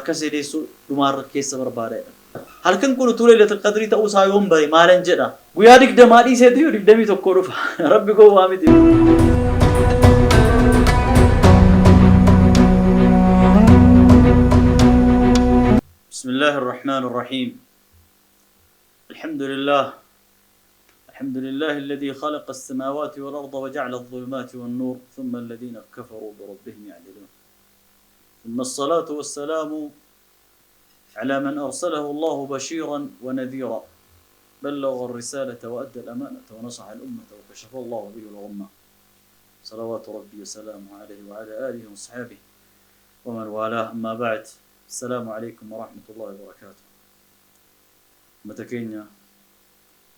Harka sadeessoo dhumaarra keessa barbaada jedhan. Halkan kun utuu Laylatul Qadrii ta'uu isaa yoon bare maalan jedha? Guyyaa digdamaa dhiiseetu yoo 21 dhufa. Rabbi gowwaa miti. بسم الله الرحمن الرحيم الحمد لله الحمد لله الذي خلق السماوات والأرض وجعل الظلمات والنور ثم الذين كفروا بربهم يعدلون ثم الصلاة والسلام على من أرسله الله بشيرا ونذيرا بلغ الرسالة وأدى الأمانة ونصح الأمة وكشف الله به الغمة صلوات ربي وسلامه عليه وعلى آله وصحبه ومن والاه أما بعد السلام عليكم ورحمة الله وبركاته. Ummata keenya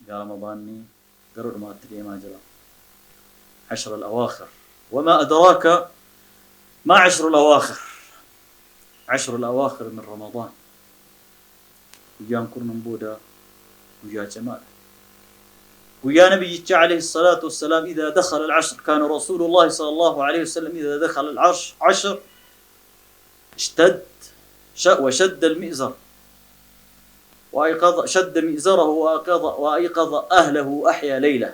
gaa Ramadaanni gara dhumaatti deemaa jira. Ashra al-awaakhir. Wamaa adraaka maa ashru al-awaakhir. Ashru al-awaakhir min Ramadaan. Guyyaan kurnan booda guyyaa cimaadha. Guyyaa Nabiyyichaa alayhi salaatu wassalaam idaa dakhala al-ashr kaana rasuulullaahi sallallahu alayhi wasallam idaa dakhala al-ashr ishtad وشد المئزر وأيقظ شد مئزره وأيقظ وأيقظ أهله وأحيا ليله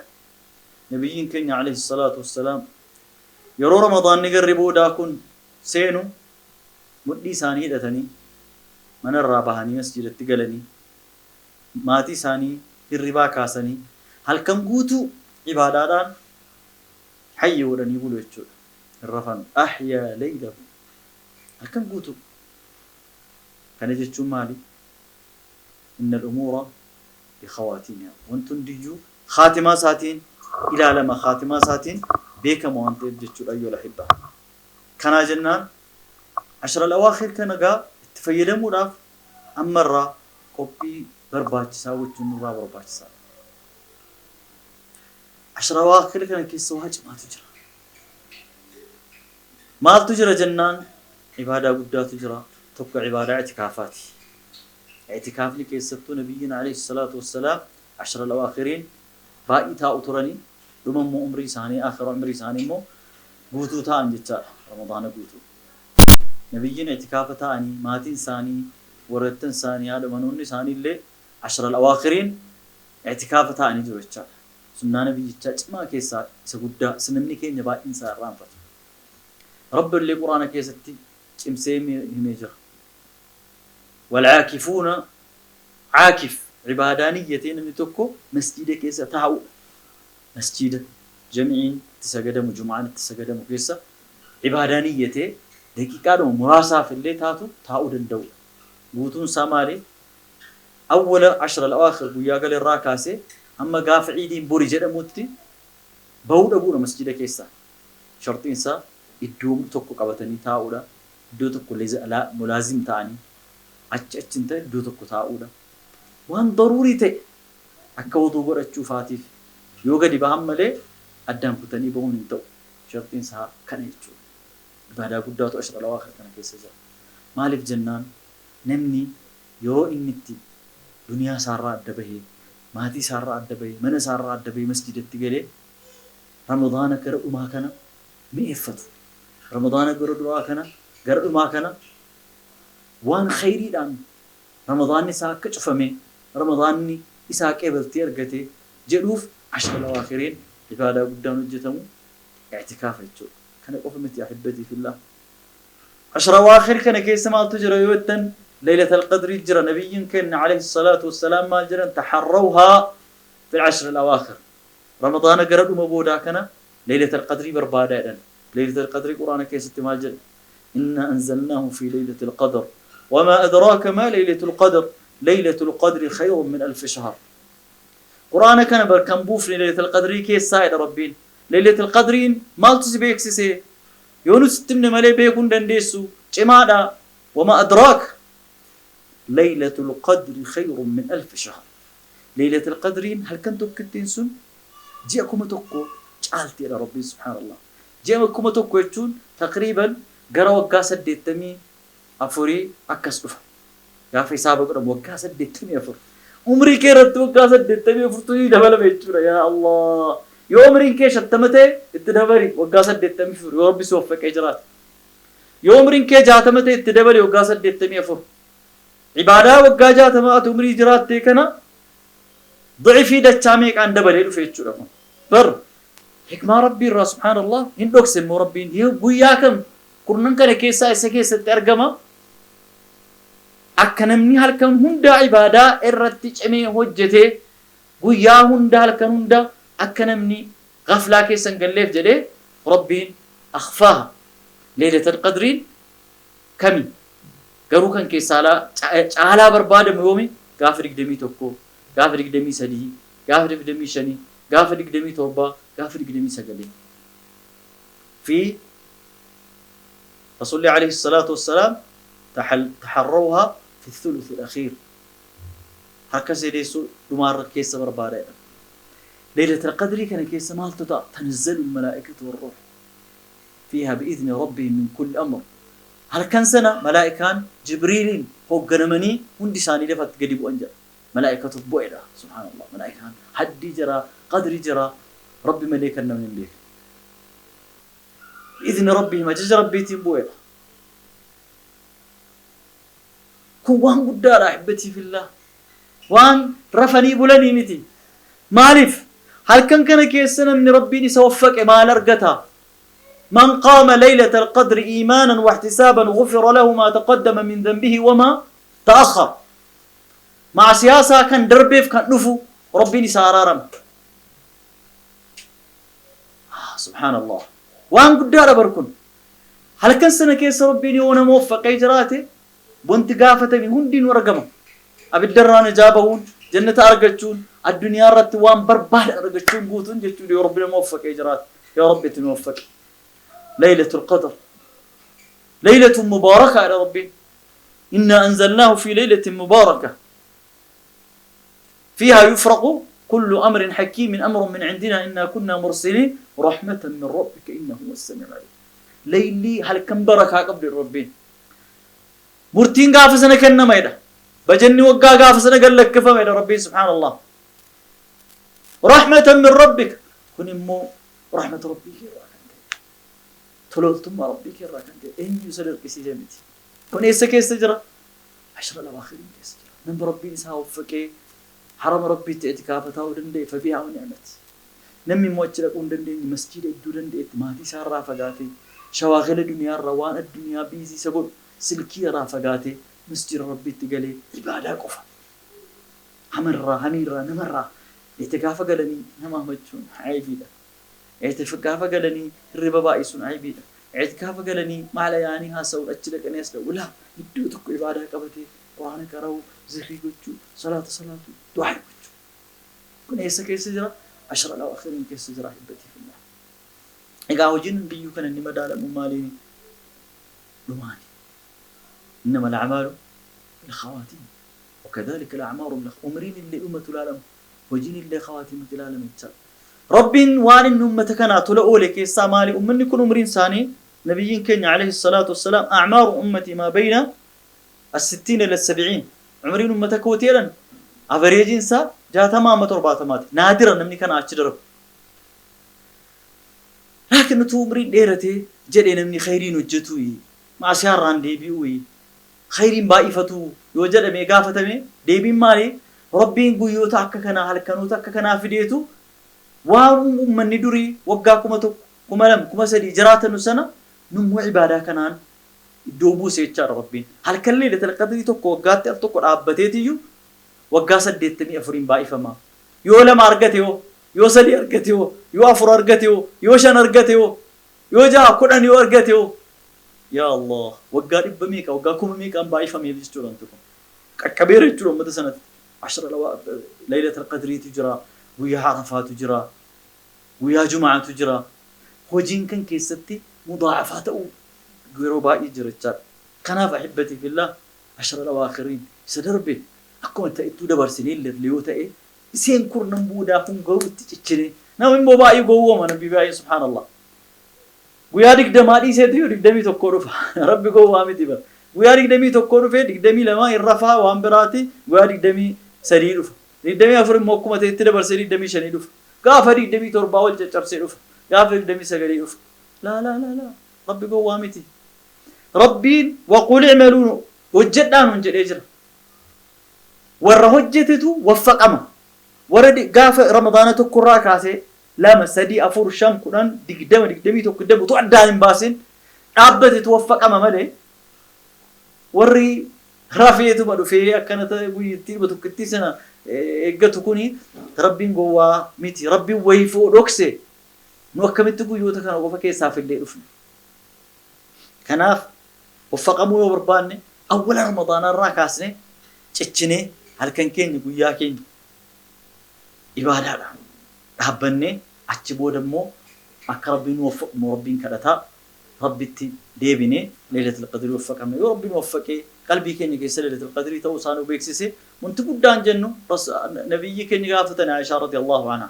Nabiyyiin keenya alayhi salaatu wassalaam yeroo Ramadaanni garri boodaa kun seenu mudhii isaanii hidhatanii mana irraa bahanii masjiidatti galanii maatii isaanii hirribaa kaasanii halkan guutuu ibaadaadhaan hayyi godhanii bulu jechuudha. Hin rafan. Ahyaa laylahu. Halkan guutuu. Kana jechuun maali? Innal umuura bikhawaatiimihaa. Wanti hundiyyuu khaatimaa isaatiin ilaalama, khaatimaa isaatiin beekama waan ta'eef jechuudha ayyuhal ahibbaa. Kanaa jennaan ashral awaakhir kana gaa itti fayyadamuudhaaf amma irraa qophii barbaachisaa gochuun nurraa barbaachisaadha. Ashra awaakhir kana keessa waa cimaatu jira. Maaltu jira jennaan ibaadaa guddaatu jira. Tokko ibaadaa i'tikaafaati. I'tikaafni keessattuu Nabiyyiin alayhi salaatu wassalaam ashral awaakhiriin baay'ee taa'u turanii dhuma immoo umrii isaanii aakhira umrii isaanii immoo guutuu taa'an jechaadha Ramadaana guutuu. Nabiyyiin i'tikaafa taa'anii maatiin isaanii warreettan isaanii haadha manoonni isaanii illee ashral awaakhiriin i'tikaafa taa'anii jiru jechaadha. Sunnaa Nabiyyichaa cimaa keessaa isa guddaa isa namni keenya baay'een isaa irraanfatu. Rabbi illee Qur'aana keessatti cimsee himee jira. Wal'aakifuuna caakif ibaadaa niyyatee namni tokko masjiida keessa taa'uudha. Masjiida jami'iin itti sagadamu jum'aan itti sagadamu keessa ibaadaa niyyatee daqiiqaadhuma muraasaaf illee taatu taa'uu danda'uudha. Guutuun isaa maali? Awwala ashra al-awaakhir guyyaa gale irraa kaasee hamma gaafa iidiin bori jedhamutti bahuu dhabuudha masjiida keessaa. Sharxiin isaa iddoo tokko qabatanii taa'uudha. Iddoo tokko mulaazim ta'anii achi achi hin ta'in iddoo tokko taa'uudha. Waan daruurii ta'e akka wuduu godhachuu faatiif yoo gadi bahan malee addaan kutanii bahuun hin ta'u. Sharxiin isaa kana jechuudha. Ibaadaa guddaatu ashra al-awaakhir kana keessa jira. Maaliif jennaan namni yeroo inni itti duniyaa isaarraa adda bahee, maatii isaarraa adda bahee, mana isaarraa adda bahee masjiidatti galee Ramadaana gara dhumaa kana mi'eeffatu. Ramadaana gara duraa kana gara dhumaa kana waan khayriidhaan Ramadaanni isaa akka cufamee, Ramadaanni isaa qeebaltii argatee jedhuuf ashral awaakhiriin ibaadaa guddaan hojjetamu i'tikaafa jechuudha. Kana qofa miti ahibbatii fillah. Ashra awaakhir kana keessa maaltu jira yoo jettan Laylatal Qadrii jira. Nabiyyiin keenya alayhi salaatu wassalaam maal jedhan taharrawhaa fil ashril awaakhir. Ramadaana gara dhuma boodaa kana Laylatal Qadrii barbaadaa jedhan. Laylatal Qadrii Qur'aana keessatti maal jedha? Inna anzalnaahu fi laylatil qadr. Wamaa adraaka maa laylatul qadr? Laylatul qadri khayrun min alfi shahr. Qur'aana kana bar kan buufne Laylatal Qadrii keessaa jedha Rabbiin. Laylatal Qadriin maaltu si beeksise? Yoo nu sitti himne malee beekuu hin dandeessu. Cimaadha. Wama adraak Laylatul qadri khayrun min alfi shahr. Laylatul qadriin halkan tokkittiin sun ji'a 1000 caalti jedha Rabbiin subhaanallah. Ji'a 1000 jechuun taqriiban gara waggaa 84 akkas dhufa. Gaafa hisaaba godhamu waggaa 84. Umrii kee irratti waggaa 84 tu sii dabalame jechuudha. Yaa Allah. Yoo umriin kee 50 ta'e itti dabali waggaa 84 yoo Rabbi si waffaqee jiraate. Yoo umriin kee 60 ta'e itti dabali waggaa 84. Ibaadaa waggaa 60 ati umrii jiraattee kana dicifii dachaa meeqaan dabalee dhufe jechuudha kun. Bar hikmaa Rabbii irraa, subhaanallah, hin dhokse immoo Rabbiin guyyaa kam kurnan kana keessaa isa keessatti argama. Akka namni halkan hundaa ibaadaa irratti cimee hojjetee, guyyaa hunda, halkan hunda akka namni gaflaa keessa hin galleef jedhee Rabbiin akhfaaha. Leeylatal Qadriin kami? Garuu kan keessaa caalaa barbaadamu yoomi? Gaafa 21, gaafa 23, gaafa 25, gaafa 27, gaafa 29. Fi Rasuulli alayhi salaatu wassalaam taharrawha fi thuluth al-akhiir. Harka sadeessoo dhumaarra keessa barbaada jedhama. Leeylatal Qadrii kana keessa maaltu ta'a? Tanazzalu al-malaa'ikatu war-ruh fiihaa bi'izni rabbihim min kulli amr. Halkan sana malaa'ikaan Jibriiliin hoogganamanii hundi isaanii lafatti gadi bu'an jedha. Malaa'ikatu bu'edha. Subhaanallah. Malaa'ikaan haddii jira, qadri jira, Rabbi malee kan namni hin beekne. Bi'izni rabbihim, ajaja Rabbiitiin bu'edha. Kun waan guddaadha, ahibbatii fillah. Waan rafanii bulanii miti. Maaliif? Halkan kana keessa namni Rabbiin isa waffaqe maal argata? Man qaama laylatal qadri iimaanan wahtisaaban ghufira lahu maa taqaddama min dhanbihi wamaa ta'akhkhar. Ma'asiyaa isaa kan darbeef kan dhufu Rabbiin isaa araarama. Subhaanallah. Waan guddaadha bar kun. Halkan sana keessa Rabbiin yoo nama waffaqee jiraate, wanti gaafatame hundinuu argama. Abiddarraa najaa bahuun, jannata argachuun, addunyaa irratti waan barbaadan argachuun guutuun jechuudha yoo Rabbi nama waffaqee jiraate. Yaa Rabbi, itti nu waffaqi. Laylatul Qadr. Laylatun mubaaraka jedha Rabbiin. Innaa anzalnaahu fi laylatin mubaaraka. Fiihaa yufraqu kullu amrin hakiimin amrun min cindinaa innaa kunnaa mursiliin rahmatan min rabbika innahu huwa samii'ul aliim. Laylii halkan barakaa qabdu jedha Rabbiin. Murtiin gaafa sana kennama jedha. Bajanni waggaa gaafa sana gad lakkifama jedha Rabbiin, subhaanallah. Rahmatan min rabbika. Kun immoo rahmata Rabbii kee irraa kan ta'e. Tolooltummaa Rabbii kee irraa kan ta'e, eenyu isa dirqisiise miti. Kun eessa keessa jira? Ashra al-awaakhiriin keessa jira. Namni Rabbiin isaa waffaqee harama Rabbiitti i'tikaafa taa'uu danda'e, fabihaa wa ni'mat. Namni immoo achi dhaquu hin dandeenye, masjiida iddoo danda'etti maatii isaa irraa fagaatee, shawaagila duniyaa irraa, waan addunyaa biizii isa godhu, silkii irraa fagaatee masjiida Rabbiitti galee ibaadaa qofa. Hamarraa, hamiirraa, namarraa i'tikaafa galanii nama hamachuun aybiidha. I'tikaafa galanii hirriba baay'isuun aybiidha. I'tikaafa galanii maala yaanii haasa'uun, achi dhaqanii as dhaqu. Laa, iddoo tokko ibaadaa qabatee Qur'aana qara'uu, zikrii gochuu, salaata salaatuu, du'aa gochuu. Kun eessa keessa jira? Ashra al-awaakhiriin keessa jira, ahibbatii fillah. Egaa hojiin hundiyyuu kan inni madaalamu maaliini? Dhumaani. Innama al-a'maalu bil-khawaatim. Wakadhalika al-a'maaru bil umriin illee dhumatu ilaalama. Hojiin illee khawaatimatu ilaalama jechaadha. Rabbiin waan inni ummata kanaa tola oole keessaa maali? Ummanni kun umriin isaanii, nabiyyiin keenya alayhi salaatu wassalaam, a'maaru ummatii maa bayna as-sittiina ila as-sab'iin. Umriin ummata kootii jedhan average-iin isaa 60 amma 70ti. Naadira namni kana achi darbu. Laakiin utuu umriin dheeratee jedhee namni khayriin hojjetuu, maasiyaa irraan deebi'uu, khayriin baay'ifatuu yoo jedhamee gaafatame, deebiin maali? Rabbiin guyyoota akka kanaa, halkanoota akka kanaa fideetu waan ummanni durii waggaa 1000, 2000, 3000 jiraatanu sana nummoo ibaadaa kanaan iddoo buuse jechaadha Rabbiin. Halkan Leeylatal Qadrii tokko waggaatti al tokko dhaabbateetiyyuu waggaa 84n baay'ifama. Yoo lama argate hoo? Yoo sadii argate hoo? Yoo afur argate hoo? Yoo shan argate hoo? Yoo jaha, 10 yoo argate hoo? Yaa Allah! Waggaa dhibba meeqa, waggaa kuma meeqaan baay'ifameef jechuudha wanti kun. Qaqqabeera jechuudha ummata sanatti. Ashra Laylatal Qadriitu jira, guyyaa Arafaatu jira, guyyaa Juma'aatu jira. Hojiin kan keessatti mudaa'afaa ta'uu yeroo baay'ee jira jechaadha. Kanaaf, ahibbatii fillah, ashra al-awaakhiriin isa darbe akkuma ta'ettuu dabarsinee illee yoo ta'e, iseen kurnan boodaa kun garuu itti cichinee, nama immoo baay'ee gowwooma namni baay'een, subhaanallah. Guyyaa 20 dhiiseetu yoo 21 dhufa. Rabbi gowwaa miti bara. Guyyaa 21 dhufee 22 hin rafaa, waan biraati, guyyaa 23 dhufa. 24 immoo akkuma ta'etti dabarsee 25 dhufa. Gaafa 27 wal caccabsee dhufa. Gaafa 29 dhufa. Laa laa laa laa. Rabbi gowwaa miti. Rabbiin waqul i'maluu hojjedhaa nuun jedhee jira. Warra hojjetetu waffaqama. Warra gaafa Ramadaana tokkorraa kaasee 2, 3, 4, 5, 10, 20, 21, 20 utuu addaan hin baasin dhaabbatetu waffaqama malee warri rafeetuma dhufee akkana ta'e guyyittiidhuma tokkittii sana eeggatu kuni Rabbiin gowwaa miti. Rabbiin wayii dhokse nu akkamitti guyyoota kana qofa keessaa fillee dhufne. Kanaaf waffaqamuu yoo barbaanne awwala Ramadaanaa irraa kaasnee cichinee halkan keenya guyyaa keenya ibaadaadhaan dhaabbannee achi booda immoo akka Rabbiin nu waffaqu immoo Rabbiin kadhataa Rabbitti deebinee Laylatul Qadrii waffaqamne. Yoo Rabbiin waffaqee qalbii keenya keessa Laylatul Qadrii ta'uu isaa nu beeksise wanti guddaan jennu nabiyyi keenya gaafatani Aishaa radiyallahu anha.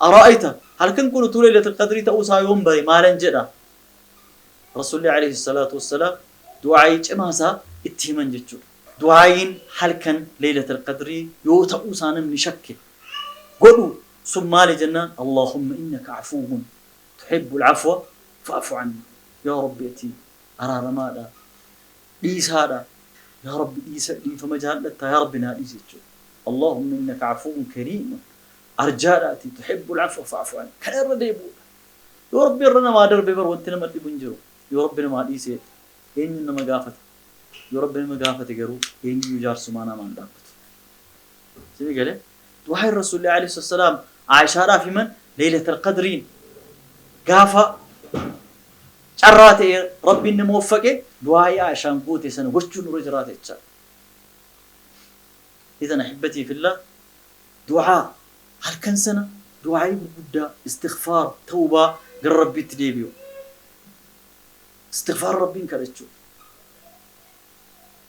Ara'ayta halkan kun utuu Laylatul Qadrii ta'uu isaa yoon bare maalan jedha? Rasuulli alayhi salaatu wassalaam du'aayii cimaa isaa itti himan jechuudha. Du'aayiin halkan Laylatul Qadrii yoo ta'uu isaa namni shakke godhu sun maali jennaan Allahumma innaka afuwwun tuhibbul afwa fa'fu anna. Yaa Rabbi ati araaramaadha, dhiisaadha. Yaa Rabbi dhiisa dhiifama jaallattaa yaa Rabbi naa dhiisi jechuudha. Allahumma innaka afuwwun kariimun arjaadha ati tuhibbul afwa fa'fu anna. Kana irra deebi'uudha. Yoo Rabbi irra namaa darbe bar wanti nama dhibu hin jiru. Yoo Rabbi namaa dhiise eenyuun nama gaafata? Yoo Rabbi nama gaafate garuu eenyuyyuu jaarsumaa namaan dhaabbatu. Sini galee? Du'aayin Rasuulli alayhi salaam Aishaadhaaf himan Laylatul Qadriin gaafa carraa ta'e Rabbiin nama waffaqe du'aayii Aishaan goote sana gochuun nurra jiraata jechaadha. Idan ahibbatii fillah du'aa halkan sana du'aayii gurguddaa istighfaar tawbaa gara Rabbiitti deebi'u. Istighfaar Rabbiin kadhachuu.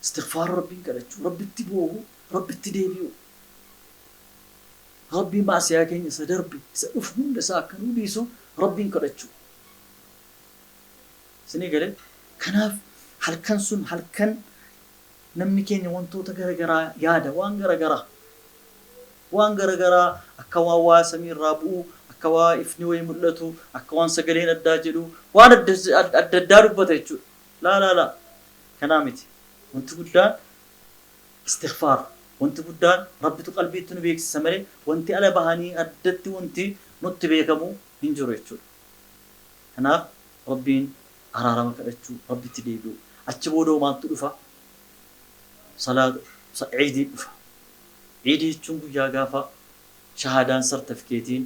Istighfaar Rabbiin kadhachuu. Rabbitti boo'u, Rabbitti deebi'u. Rabbiin maasiyaa keenya isa darbe, isa dhufu hunda isaa akka nuu dhiisu Rabbiin kadhachuu. Isinii galee? Kanaaf halkan sun halkan namni keenya wantoota garagaraa yaada, waan garagaraa. Waan garagaraa akka waan waa samii irraa bu'u, akka waa ifni wayii mul'atu, akka waan sagaleen addaa jedhu, waan adda addaa dubbata jechuudha. Laa laa laa. Kanaa miti. Wanti guddaan istighfaar. Wanti guddaan Rabbitu qalbiitti nu beeksisa malee wanti ala bahanii addatti wanti nutti beekamu hin jiru jechuudha. Kanaaf Rabbiin araarama kadhachuu, Rabbitti deebi'u. Achi booda maaltu dhufa? Salaata Ciidii dhufa. Ciidii jechuun guyyaa gaafa shahaadaan sartifikeetiin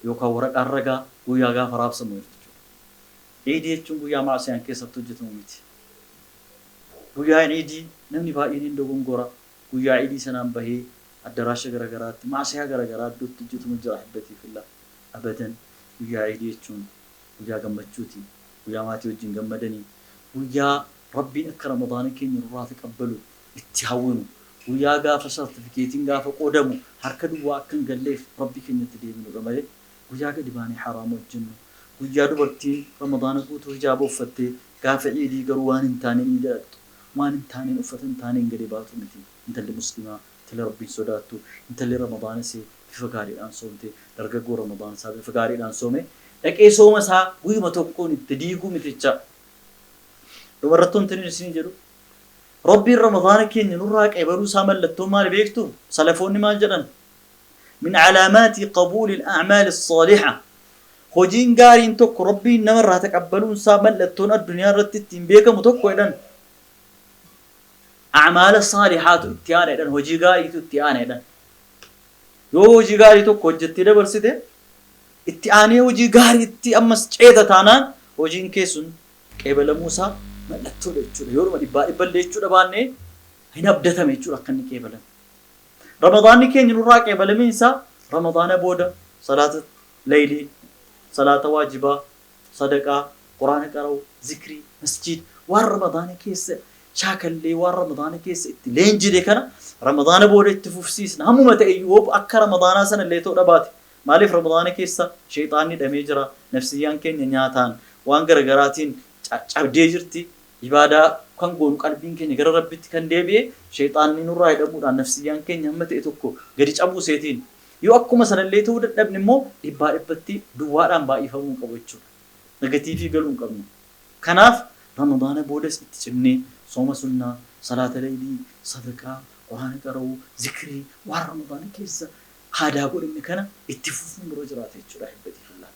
yookaan waraqaan ragaa guyyaa gaafa raabsamu jechuudha. Ciidii jechuun guyyaa maasiyaan keessatti hojjetamu miti. Guyyaa Ciidii namni baay'een hin dogongora. Guyyaa Ciidii sanaan bahee addaraasha garagaraatti maasiyaa garagaraa iddootti hojjetamu jira ahibbatii fillah. Abadan guyyaa Ciidii jechuun guyyaa gammachuuti. Guyyaa maatii wajjin gammadanii, guyyaa Rabbiin akka Ramadaana keenya nurraa taqabbalu itti hawwinu, guyyaa gaafa sartifikeetiin gaafa qoodamu harka duwwaa akka hin galleef Rabbii keenyatti deebinudha malee guyyaa gadi baanee haraama hojjennu, guyyaa dubartiin Ramadaana guutuu hijaaba uffattee gaafa Ciidii garuu waan hin taaneen iida dhaqxu, waan hin taaneen uffata hin taaneen gadi baatu miti. Intalli Muslimaa, intalli Rabbiin sodaattu, intalli Ramadaana isee bifa gaariidhaan soomte, dargaggoo Ramadaana isaa bifa gaariidhaan soome dhaqee sooma isaa guyyuma tokkoon itti diiguu miti jecha. Dhumarratti wanti nuti isin jedhu Rabbiin Ramadaana keenya nurraa qeebaluu isaa mallattoon maali beektu? Salafoonni maal jedhan? Min calaamaati qabuuli al-a'maali as-saaliha. Hojiin gaariin tokko Rabbiin namarraa taqabbaluun isaa mallattoon addunyaa irratti ittiin beekamu tokko jedhan. A'maala saalihaatu itti aana jedhan, hojii gaariitu itti aana jedhan. Yoo hojii gaarii tokko hojjettee dabarsite itti aanee hojii gaariitti ammas ceeta taanaan hojiin kee sun qeebalamuu isaa mallattoodha jechuudha. Yoodhuma dhibbaa dhibballee jechuudha baannee hin abdatame jechuudha akka inni qeebalame. Ramadaanni keenya nurraa qeebalamiin isaa Ramadaana booda salaata laylii, salaata waajibaa, sadaqaa, Quraana qara'uu, zikrii, masjiid waan Ramadaana keessa shaakallee waan Ramadaana keessa itti leenjine kana Ramadaana booda itti fufsiisna. Hammuma ta'e iyyuu akka Ramadaanaa sana illee ta'uu dhabaate. Maaliif Ramadaana keessa sheexaanni hidhamee jira, nafsiyyaan keenya nyaataan waan garagaraatiin cabdee jirti. Ibaadaa kan goonu qalbiin keenya gara Rabbitti kan deebi'e sheexaanni nurraa hidhamuudhaan nafsiyyaan keenya hamma ta'e tokko gadi cabuu seetiin. Yoo akkuma sanallee ta'uu dadhabne immoo dhibbaa dhibbatti duwwaadhaan baay'ifamuu hin qabu jechuudha. Negatiivii galuu hin qabnu. Kanaaf Ramadaana boodas itti cimnee sooma sunnaa, salaata leeylii, sadaqaa, quraana qara'uu, zikrii waan Ramadaana keessa aadaa godhanne kana itti fufuun nurra jiraata jechuudha ahibbatii fillah.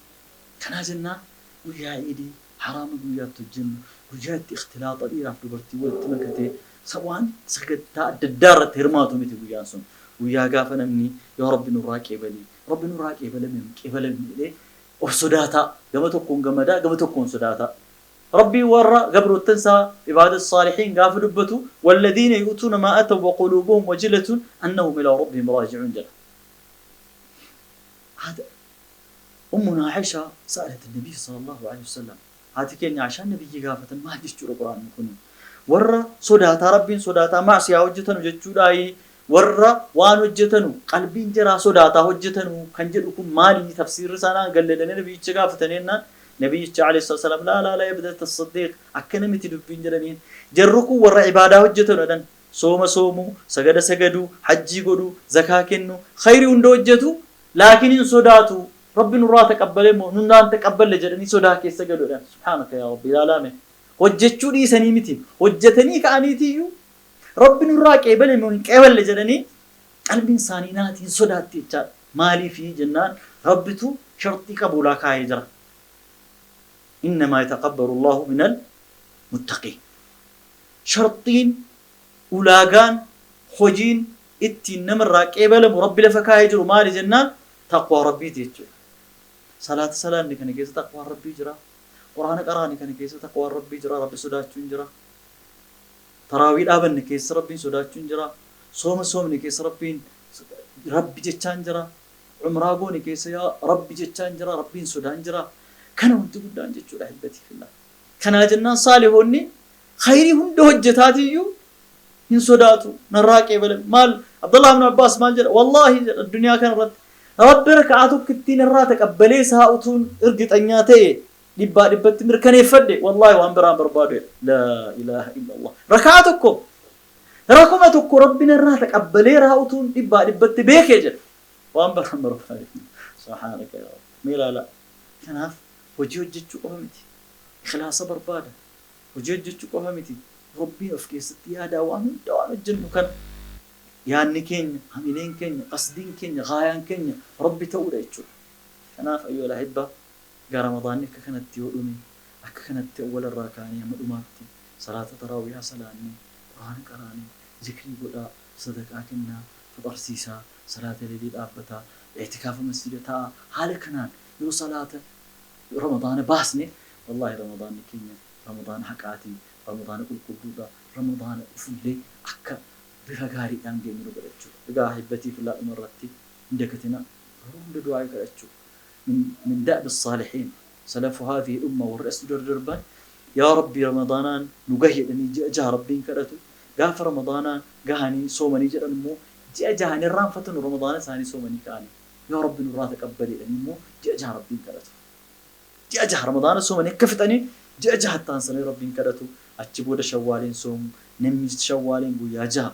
Kanaa jennaan guyyaa iidii haraama guyyaatti hojjennu, guyyaa itti ikhtilaaxa dhiiraaf dubartii walitti makatee waan sagantaa adda addaa irratti hirmaatu miti guyyaan sun. Guyyaa gaafa namni yaa Rabbi nurraa qeebalii, Rabbi nurraa qeebalame hin qeebalamne jedhee of sodaataa, gama tokkoon gammadaa, gama tokkoon sodaataa. Rabbii warra gabroottan isaa ibaada saalihiin gaafa dubbatu walladiina yu'tuuna maa ataw wa quluubuhum wajilatun annahum ilaa rabbihim raaji'uun jedha. هذا أمنا عائشة سألت النبي صلى الله عليه وسلم haati keenya Aishaan nabiyyi gaafatan maal jechuudha quraanni kun warra sodaataa rabbiin sodaataa maasiyaa hojjetanu jechuudhaayi warra waan hojjetanu qalbiin jaraa sodaataa hojjetanu kan jedhu kun maali tafsiirri isaanaan galledanii nabiyyicha gaafataniennaan nabiyyicha alayhi salaam laa laa laa yabdata saddiq akkana miti dubbiin jedhaniin jarri kun warra ibaadaa hojjetanu jedhan sooma soomuu sagada sagaduu hajjii godhuu zakaa kennu khayrii hunda hojjetu laakiin hin sodaatu rabbi nurraa taqabbalee moo nurraan taqabballe jedhanii sodaa keessa galuudhaan subhaanaka yaa rabbi ilaalaame hojjechuu dhiisanii miti hojjetanii ka'aniitiyyuu rabbi nurraa qeebale moo hin qeeballe jedhanii qalbiin isaanii naatiin sodaatti jechaadha maaliifi jennaan rabbitu sharxii qabuulaa kaa'ee jira innamaa yataqabbalu allahu minal muttaqiin sharxiin ulaagaan hojiin ittiin namarraa qeebalamu rabbi lafa kaa'ee jiru maali jennaan taqwaa rabbiiti jechuudha. Salaata salaanni kana keessa taqwaan rabbii jira. Quraana qaraani kana keessa taqwaan rabbii jira. Rabbi sodaachuun jira. Taraawii dhaabanne keessa rabbiin sodaachuun jira. Sooma soomne keessa rabbiin rabbi jechaan jira. Umraa goone keessa yaa rabbi jechaan jira. Rabbiin sodaan jira. Kana wanti guddaan jechuudha ahibbatii fillah. Kanaa jennaan saalihoonni khayrii hunda hojjetaatiyyuu hin sodaatu narraa qeebalame maal Abdullah ibn Abbaas maal jedha wallaahi jedha addunyaa kana irratti rabbi raka'aa tokkittiin irraa taqabbalee isaa utuun irgixanyaa ta'e dhibbaa dhibbatti mirkaneeffadhe wallaahi waan biraan barbaadu jedha laa ilaaha illallah raka'aa tokko rakuma tokko rabbi narraa taqabbalee raa utuun dhibbaa dhibbatti beekee jedha waan biraan barbaadu subhaanaka yaa rabbi mee ilaalaa kanaaf hojii hojjechuu qofa miti ikhlaasa barbaada hojii hojjechuu qofa miti rabbiin of keessatti yaadaa waan hunda waan hojjennu kana yaadni keenya hamileen keenya qasdiin keenya gaayaan keenya rabbi ta'uudha jechuudha kanaaf ayyuhal ahibba egaa ramadaanni akka kanatti yoo dhume akka kanatti awwala irraa kaanee hamma dhumaatti salaata taraawihaa salaannee quraana qaraanee zikrii godhaa sadaqaa kennaa faxarsiisaa salaata leelii dhaabbataa i'tikaafa masjida taa'aa haala kanaan yoo salaata ramadaana baasne wallaahi ramadaanni keenya ramadaana haqaatii ramadaana qulqulluudha ramadaana dhufullee akka bifa gaariidhaan geenyu nu godha jechuudha. Egaa ahibbatii filaa dhuma irratti hin dagatinaa yeroo hunda du'aa kadhachuu min da'bi saalihiin salafu haadhihi umma warri as dura darban yaa rabbi ramadaanaan nu gahi jedhanii ji'a jaha rabbiin kadhatu gaafa ramadaanaan gahanii soomanii jedhan immoo ji'a jahan irraanfatanu ramadaana isaanii soomanii ka'anii yaa rabbi nurraa taqabbali jedhanii immoo ji'a jaha rabbiin kadhatu. Ji'a jaha ramadaana soomanii akka fixanii ji'a jaha taansanii rabbiin kadhatu achi booda shawwaaliin soomu namni shawwaaliin guyyaa jaha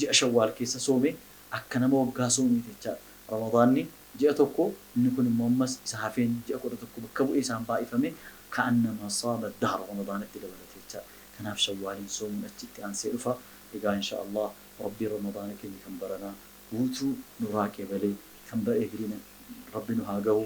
ji'a shawwaal keessa soome akka nama waggaa soomeeti jechaadha. Ramadaanni ji'a tokko inni kun immoo ammas isa hafeen ji'a 11 bakka bu'ee isaan baay'ifame ka'annamaa saama dahra ramadaanatti dabalate jechaadha. Kanaaf shawwaaliin soomuun achitti aansee dhufa. Egaa insha Allah rabbiin ramadaana keenya kan baranaa guutuu nurraa qeebalee kan bara eegriina rabbi nu haa gahu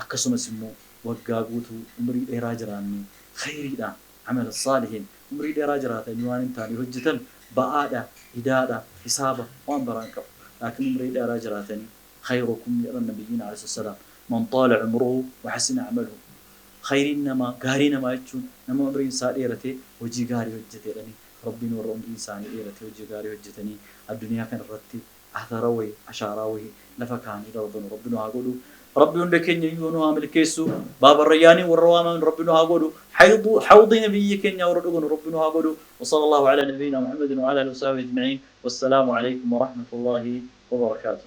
akkasumas immoo waggaa guutuu umrii dheeraa jiraannee khayriidhaan amala saalihiin umrii dheeraa jiraatanii waan hin taane hojjetan ba'aadha idaadha hisaaba waan biraan qabu laakiin umrii dheeraa jiraatanii khayrukum jedhan nabiyyiin alayhi salaam man xaala umruhu wa hasina amaluhu khayriin namaa gaarii namaa jechuun nama umriin isaa dheeratee hojii gaarii hojjeteedhanii rabbiin warra umriin isaanii dheeratee hojii gaarii hojjetanii addunyaa kana irratti athara wayii ashaaraa wayii lafa kaa'anii darbanu rabbi nu haa godhu rabbi hunda keenya iyyuu nu haa milkeessu baaba rayyaanii warra waamaman rabbi nu haa godhu حوض نبي keenya warra dhuganu rabbi nu haa godhu وصلى الله على نبينا محمد وعلى اله وصحبه اجمعين والسلام عليكم ورحمه الله وبركاته.